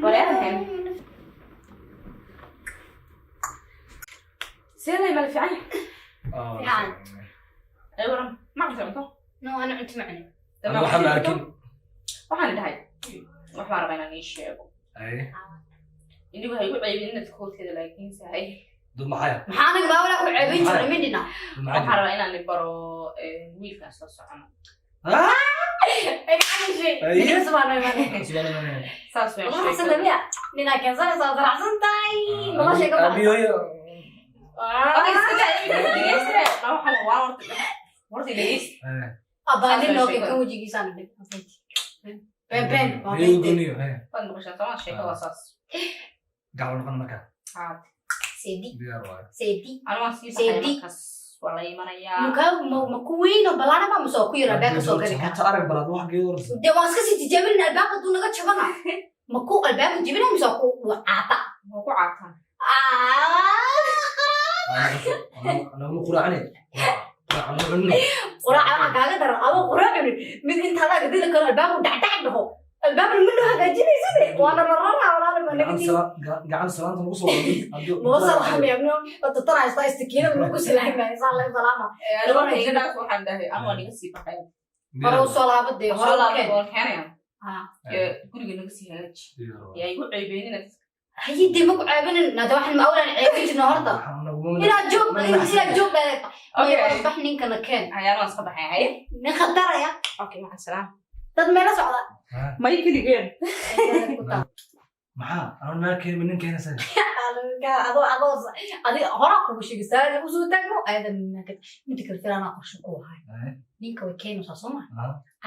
Wareerahan. Sidee ma la fiican yahay? Fiican. Ay waran, ma cunto cunto? No, ana cunto ma cunin. Dama Waxaa ma arkin. Waxaan dhahay, wax baan rabaa inaan ii sheego. Ay, Inigu ha igu ceybin inaad koodkeeda laakiin sahay. Dad maxaya? Maxaa anaga baawala ku ceebin jiray midhina? Dad Waxaan maxaya? rabaa inaan i baro wiilkaan soo socono. Ah! Ninka subaan imaanay. Subhanallah. Saas weyn Waxaan sheekadu. xasan ninaa keensanaysaa, waad raacsan tahay. Noloshay ka baxday. Abiyoyo. Okay, iska daa, iminka dhegeysta. Ma waxaan waa horta dhegeysta. Abaa nin noo keen kan wejigiisaan dhig. Been been waa Iyo been. Gooniyo, eh. Waad maqashaa sooma, sheekada waa saas. Gacan noqon marka. Haa. Seedi. Diyaar waaye. Seedi. Anigu waan sii baxaya. Seedi. Markaas waa la imanayaa. Mukaa ma ku weyn oo balaana ba mase waa ku yar albaabka soo gali kara? Horta arag balaad wax geedo horta. Dee waan iska sii tijaabinin, albaabka hadduu naga jabana. Ma ku albaabka jebina mise waa ku caata? Waa ku caataan. Anaguma quraacne. Quraac ma cunno. Quraaca waxaa kaaga daran adoo quraac cunin mid inta adaa dili karo albaabku dhacdhac dhaho, albaabna ma noo hagaajinayside, waana la raraa walaala ma naga Gacan dii. Gacan salaanta nagu soo waday. Noo salaamaya, no tataraysta istikiinada nagu salaamaya, saa la salaama. Anigu waxay iga dhaaf, waxaan dhahay anigu waan iga sii baxaya. Hore u soo laabo dee, hore Soo u laabay keen. waan keenaya. Ah. Ee, guriga naga sii hagaaji. Yaa igu ceybeenina. Haye dee, ma ku ceebinin nada, waxaan ma awlaan ceebin jirna horta. Inaad joog Okay. bax, ninkana keen. Hayaan waan iska baxaya, haye. Nin khataraya. Okay, waxaan salaam. Dad meela socda. May keligeen. Maxaa? Anoo naa keenin nin keenaysa. Adoo adi horaa kugu sheegay saari usoo taagno ayadan mida kale filaanaa qorshe ku ahay. Ninka way keenaysaa soo ma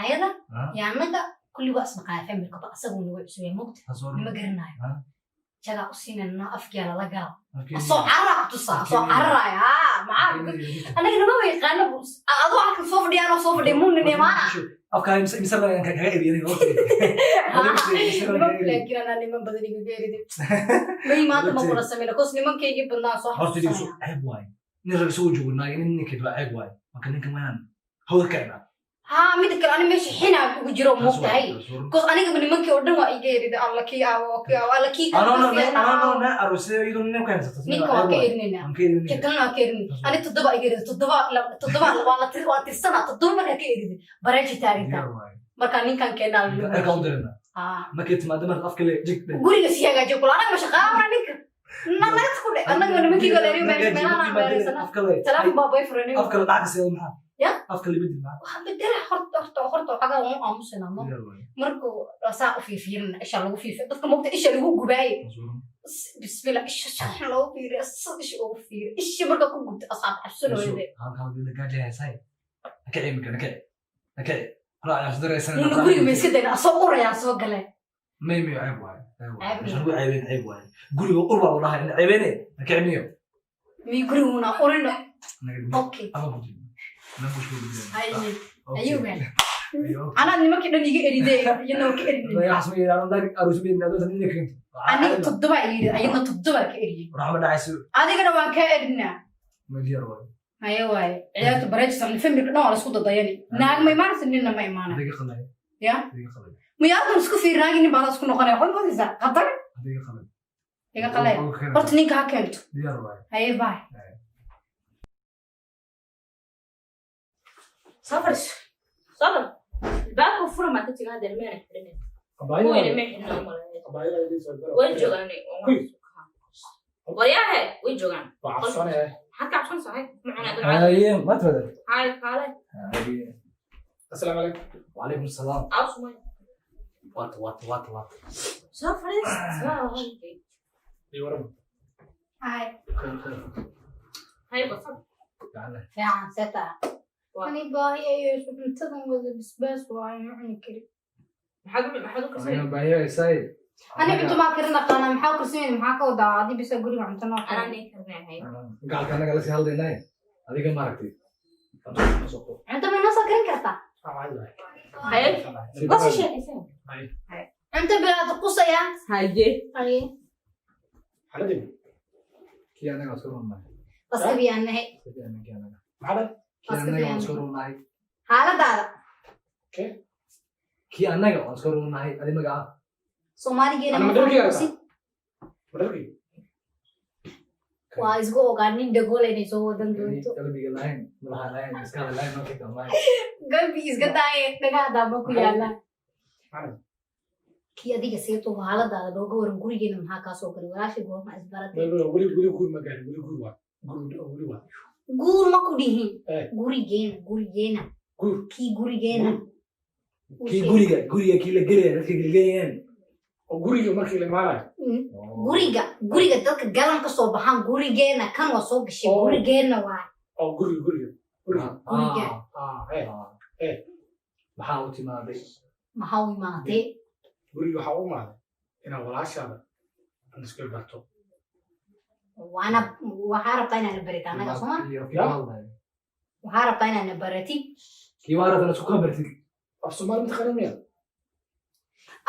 ayada iyo annaga kulli waa isnaqaaya, familka ba asaguu nagu cusubaya mogta, nima garanayo. Jagaa u siinayna afkiyaa lala gaalo, asoo carara ku tusaa, asoo cararaya. Haa, maxaa annaga nama yaqaano, adoo halkan soo fadhiya, anoo soo fadhiya muunin imaana. Afkaa mise kaga eriyay. Laakiin anaa niman badan igaga erida may maanta ma kula sameyna kos nimankaygii badnaa soo Horta dhigso, xasuusanaya. Ceeb waaye. Nin rag isagoo joogo naag nin ninkeed waa ceeb waaye. Marka ninkan waa inaan hawada ka imaan. Haa, mida kale ani meesha xinaa ugu jiro moogtahay, kos anigaba nimankii oo dhan waa iga erida. Alla kii aawo, kii aawo, alla kii Anoo kale fiicnaa. anoo na aroosay iyadoo nin keensata. Ninka waa ka erinayna. Waan ka erinayna. Ka kalena waa ka erinayna. Ani toddoba iga erida, toddoba toddoba waa la waa tirsanaa, toddoba markaa ka erida bareeji taaginta. Diyaar waaye. Markaa ninkan keenaa. Erka u dirina. Haa. Markay timaado marka afka le jig. Guriga sii hagaajiyo kula anaga ma shaqaamana ninka naga ku dhe, annaga nimankii galeeriyo meelahaan meelaysana. Afka le. Telefoon baa boyfriend. Afka le dhac ka seedo maxaa? Ya? Afka le bedel maxaa? Waxaan bedela horta waxagaa waan u aamusayna no. Diyaar waaye. Markuu saa u fiirfiirina isha lagu fiirfiir dadka mogta, isha lagu gubaaye. Bismillah, isha saxan loogu fiiriya, sad isha ugu fiiriya, isha marka ku gubta asaab cabsanooyade. Halka halka gaaja heesay. Nakici imika nakici. Nakici. Quraac ayaa daraysan. Nuna guriga ma iska dayna, asoo urayaa soo galee. May may, ceeb waaye. Ceeb waaye. Ceeb. Meesha lagu ceebeen ceeb waaye. Guriga ur baa lagu dhahay in ceebeene. Nakici miyo. Mi guriguna urino. Okay. Ama ku jiro. Na ku shugo. Haye ayuu meel anaa nimankii dhan iga eride, iyadna waa ka eridin. Aniga toddoba yidhi, ayadna toddoba ka eriyey. Raxma dhacayso. Adigana waan kaa erinaa. Ma diyaar waaye. Haye waaye, ciyaarta bareejisa familka dhan waa la isku dadayani, naag ma imaanaysa, ninna ma imaanay. Adiga qalay. Ya? Adiga qalay. Miyaadan isku fiir naagi nin baada isku noqonaya, waxaad moodaysaa khatar. Adiga qalay. Iga qalay horta, ninka ha keento. Diyaar waaye. Haye, bye. Soo fadhiiso. Soo fadhi. Albaabka fura maa ka jira hadda, ilmahana xidhanay. Kuwiina ma xidhna u malaynayso. Way joogaan. Waryaahe, way joogaan. Maxaad ka cabsanaysaa? Hay, ma cunaa dad caadi. Haye, ma tiraahdaa? Hay, kaale. Haye. Asalaamu calaykum. وعليكم السلام. Aw sumay. Waata waata waata waata. Soo fadhiis. Soo. Ii waran. Haye. خير خير. Hay, basal. Fiican. Fiican seta. Ani baahi ayo isu cuntadan wada bisbaas waayo, ma cuni kari. Maxaad u karsanay? Aniga baahiyo ay. Ani cunto maa karin aqaana, maxaa u karsanayna, maxaa ka wadaa adi bisa guriga cunto noo Anaa karin. nin karnay hay. Gacalka anaga la sii hadlaynay. Adiga ma aragtay. Cunto ma inoo soo karin kartaa? Haye. Waa sii sheekaysan. Cunto bilaad qusaya. Haye. Haye. Xaaladii. Kii anaga isku runnahay. Baska biyaanahay. Kii anaga. Maxaa dhacay? Kii anaga waan isku runnahay. Xaaladaada. Kee? Kii anaga waan isku runnahay. Adi magaca. Soomaaligeena Ana ma ma dharkeyga fahmaysid? Ma dharkeyga? Waa isku ogaa nin dhagool inay soo wadan doonto. Qalbiga lahayn, madaxa lahayn, maskaxda lahayn, markay dhammaan. Galbi iska daaye, dhagaha daama ku yaallaan. Macna. Kii adiga seeto xaaladaada looga waran gurigeena, maxaa kaa soo galay? Walaashay goorma isbaratay? Weli weli guur ma gaarin, weli guur waa. Guur weli waa. Guur ma ku dhihin. Eh. Gurigeena, gurigeena. Guur. Kii gurigeena. Kii guriga, guriga kii la gelaya, dadka gelgelayaan. Oo guriga markii la imaanayo. Guriga, guriga dadka galan ka soo baxaan, gurigeena kan waa soo gashay. Oh. Gurigeena waa. Oo guriga, guriga. Guriga. Guriga. Ah, eh. Eh. Maxaa u timaaday? Maxaa u imaatay? Guriga waxaa u imaaday inaan walaashaada aan isku barto. Waana waxaa rabtaa inaana barit annaga, sooma? Waxaa rabtaa inaana baratid. Kii waa rabtaa isku kabartid. Af Soomaali ma taqaanaa miya?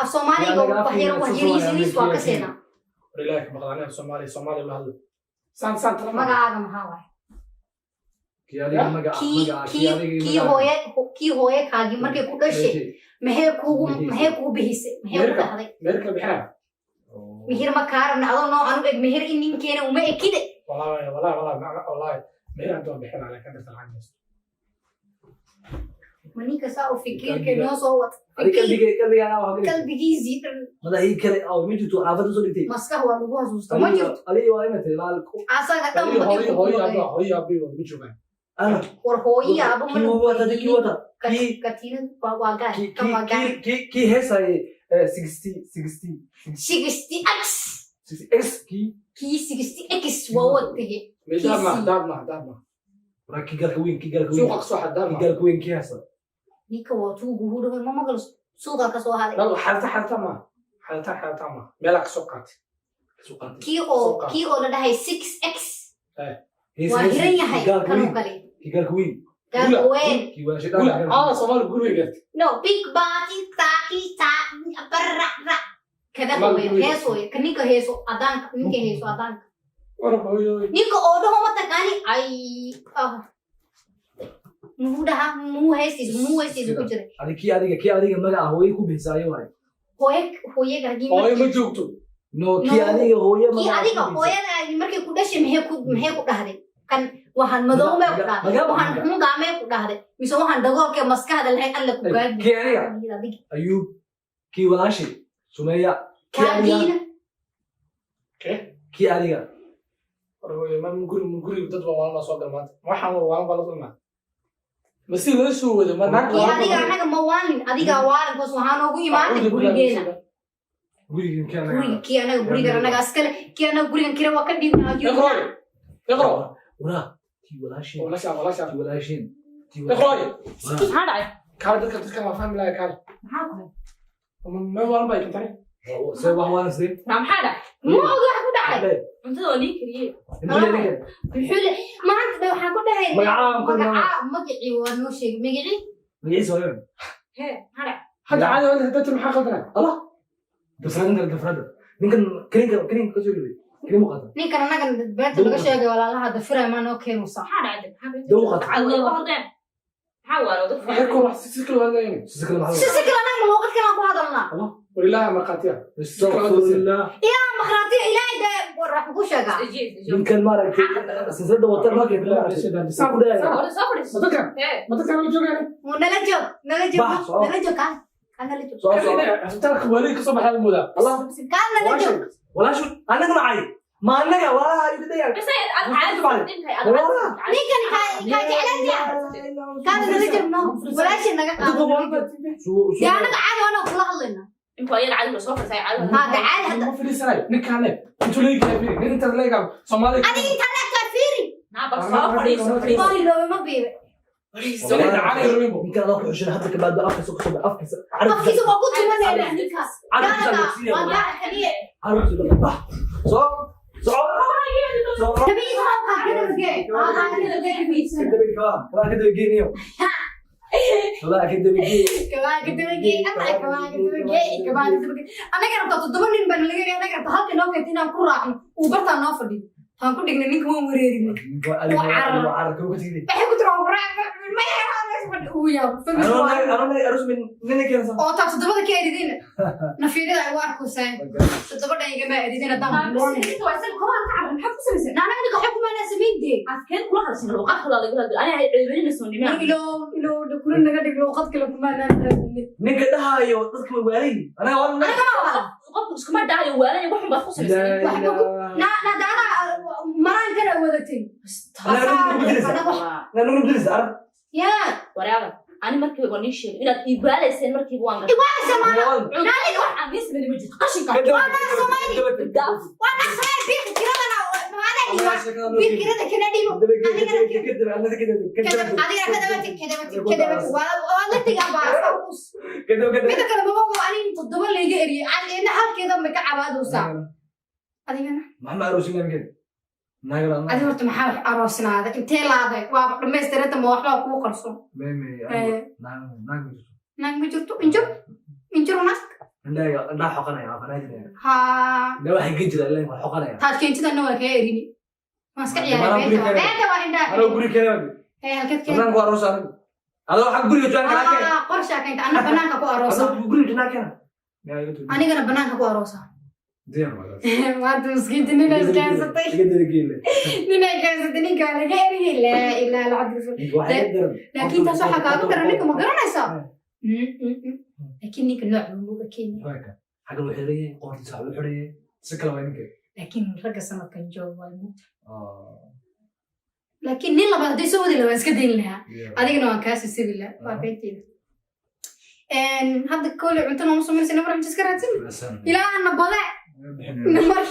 Af Soomaaliga Yaa, anaga wax yar, wax yariisiniis waa ka seenaa. War Ilaahay ka baqda, aniga Soomaali Soomaali la hadlo. Saan saan tala ma. Magacaaga maxaa waaye? Kii adiga magaca, Kii magaca, kii kii hooye, kii hooye kaagii markay ku dhashay maxay kuugu, maxay kugu bihisay, maxay ku Meherka. dhahday? Meherka bixinaa. Mihir ma kaa rabna, adoo noocan u eg mihir in ninkeena uma ekide. Wallahi wallahi wallahi wallahi meher hadda waan bixinaa, laakiin dadka lacag haysto. Ma ninka saa u fikirka noo soo wata? Qalbiga, qalbiga anaa waa galay. Qalbigiisii dhan. Madaxii kale oo ma jirto, xaafadda soo dhigtay. Maskax waa lagu xasuusta ma jirto. Adiga waa inay tahay laal. Asaga dhan Hooyo ba hooyo dhib ku hooyo noqday. aabba, hooyo aabba ma joogaan. Ana. War hooyo aabo ma Kii lagu wata, kii weydiinin. wata. Kii Katiinad waa gaar, kii kan waa gaar. kii heesay 60 60 60 x. 60 x kii. Kii 60 x waa wataye. Daar ma, daar ma, daar ma. Waraa kii galka weyn, kii galka weyn. Suuqa kasoo xad, daar Kii ma. galka weyn, kii heesa. Ninka waa tuugu hudhahoy, ma maqlo, suuqa ka soo haday. Dad xalta xalta ma. Xalta xalta ma. Meelaa kasoo qaatay. Soo qaatay. Kii oo Suuqa. kii oo la dhahay 6X Hees waa hees. hiran yahay Kii galka kanoo weyn. kale. Kii galka weyn. Gaalka Gula. weyn. Kii waa Gula, shaytaan. ah, Soomaali guriga gaartay. No big body taki ta barra ra kada. Soomaali Hooyo guriga. heeso ka ninka heeso adaanka, ninka heeso adaanka. War hooyo. Ninka oo dhaho ma taqaani ay ah muxuu dhahaa, muu heestiisa, muu heestiisa ku jiray. Adiga kii, adiga kii, adiga magaca hooyo ku bixisaayo waay. Hooye hooyagaagii Hooyo ma joogto. No, kii No. adiga hooyo kii magaca adiga ku bixisay. Hooyadaagii markay ku dhashay maxay ku dhahday? Kan waxaan madoomee ku dhahday, waxaan xungaamee ku dhahday, mise waxaan dhagoolkee maskaxda lahayd alla ku gaagi? Kii aniga Ayuub, kii walaashay Sumeya, kii adiga. Kaagiina. Okay. Kii adiga. War hooyo, ma guri, ma guri dad waa waan la soo gal maanta. Waxaan waa waan la soo maanta. Ma si loo soo wado ma naag. Kii adiga anaga ma waalin, adigaa waalin koos waxaa noogu imaanay gurigeena. Gurigan kii anaga. Guriga kii anaga, gurigan anaga askale, kii anaga gurigan kira waa ka dhiibnaa. Iqroy. Iqro. Waraa kii walaashay. Walaasha, walaasha. Kii walaasheen. Kii Iqroy. Maxaa dhacay? Kaale, dadka waa fahmi lahaa, kaale. Maxaa ku hay? Ma waan bay kantay. Se wax waan sidee? Maa maxaa dhacay? Ma ogi wax ku dhacay. Cuntada waa nii kariyey. Muxuu le maanta dha waxaan ku dhahay? Magacaa ku magacaa, magacii waa noo sheegay, magacii. Magaciisa waa. Hee, maxaa dhacay? Hadda caadi waa dadka, maxaa qaldanaa? Allah. Dafrada, dafrada. Ninkan karinka, karinka ka soo dhibay. Karin mu qaata. Ninkan anaga beenta laga sheegay walaalaha dafiraya maa noo keenusa. Maxaa dhacay? Maxaa Daw qaata. Cad waa hadleen. Maxaa waaro dadka? Waxay ku wax si kala hadlayeen. Si kale maxaa? Si kale anaga luuqad kale aan ku hadalnaa. War Ilaahay markhaatiya. Astaghfirullah. Makhraatiya Ilaahay dee war wax ku sheegaa. Ninkan maaragtay silsilada wata markay Saan ku dhahay. Hore soo fadhiiso. Ma dadkan, Hee. ma dadkan la joogaan? Nala joog, nala joog. Bax, soo. Nala joog, kaal kaal, nala joog. Soo soo. Isbitaalka waalid ka soo baxay la moodaa. Allah. Kaal, nala joog. Walaashu anaga macay. Ma anaga walaalaha ayuu ka dayaa. Bas ay ad caadi ninka ad caadi. Ninkan kaa jeclaan yahay, kaal nala joog, no walaashii naga qaado, nala joog. Dee anaga caadi waana kula hadlaynaa. Intuu ayada caadi soo fadhiisay caadi. Haa, dee caadi hadda. Ma fadhiisanayo. Ninkaane intuu leeyahay fiiri. Nin intaas leeyahay Soomaali. Adiga intaa leegtaa fiiri. Naa bal soo fadhiiso, fadhiiso. Waa iloobe ma biibe. Ninka caadi rabin. Ninkan Allah ku xushay hadda ka baad afkiisa ku soo afkiisa. Afkiisa waa ku tumanayna ninkaas. Carabkiisa Gaalka loo siiyay. waa gaal kaliya. Carabkiisa bax. Soo soo. Soo. Kabiisa waa qaadinayse. Waa qaadinayse. Ka dabagee. Ka dabagee. Kabaa ka dabagee, ama kabaa ka dabagee, kabaa ka dabagee. Anaga rabtaa toddoba nin baan laga yagaa, anaga rabtaa halka noo keento inaan ku raacno, uu bartaa noo fadhiyo. Taan ku dhignay ninka waan wareerinay. Waxay ku tiri waan ku raac, ma Gabadha uu yaabo. Oo taa toddobada ka eridina. Nafiirada ay u arkuseen. Toddoba dhan igama eridin haddaan. Naana aniga xog maanaa samayn dee. Afkeen kula hadashay luqad kale laga hadlo aniga ay ceebeynayso nimaa. Ilow ilow dhukuro naga dhig luqad kale kumaanaan hadlin. Ninka dhahaayo dadka way waalayin. Anaga waa Aniga ma wada. Qofku iskuma dhahayo waalaya waxun baad ku samaysay. Waxba ku na na daana maraan kana wadatay. Yaa. Waraaba ani markiiba waan ii sheegay inaad iibaalayseen markiiba waan gartay. Iwaasa. Waxaan ii sameeyay ma jirto qashinka. Waa naa Soomaali biilka kiradana maada dhiiba. Biil kirada kana dhiibo. Adigana adigana kadabati kadabati kadabati waa la tigaa baa. Mida kale maba oo anin toddoba layga eriyay ina halkeeda ma ka cabaadaysaa adigana. Maxamed aroosin amigeed. Adi horta maxaa wax aroosnaada intee laaday waaba dhammaystiranta ma waxbaa kuu qarsoon. Naag ma jirto injir injir naag. Haa, taad keentidana waa kaa erini, waan iska ciyaaray beenta beenta waa indhaha ee halkeed keen. Aa, qorshaa keenta anna banaanka ku aroosa, anigana banaanka ku aroosa. Maanta miskiinta ninay keensatay, ninay keensatay, ninkaa laga eriyay. Laa ilaa lacabdi. Laakiin taas waxaa kaaga daran ninka ma garanaysaa. Laakiin ninka nooc buu uga kenya. Laakiin ragga sanadkan joog waa mugta. Laakiin nin labaad hadday soo wadi lahaa waan iska dayn lahaa, adigana waan kaa sisibi lahaa. Waa beenteyda. Hadda kooley cunto nooma samaynaysa, namar cunto iska raadsan ilaahana bade namar.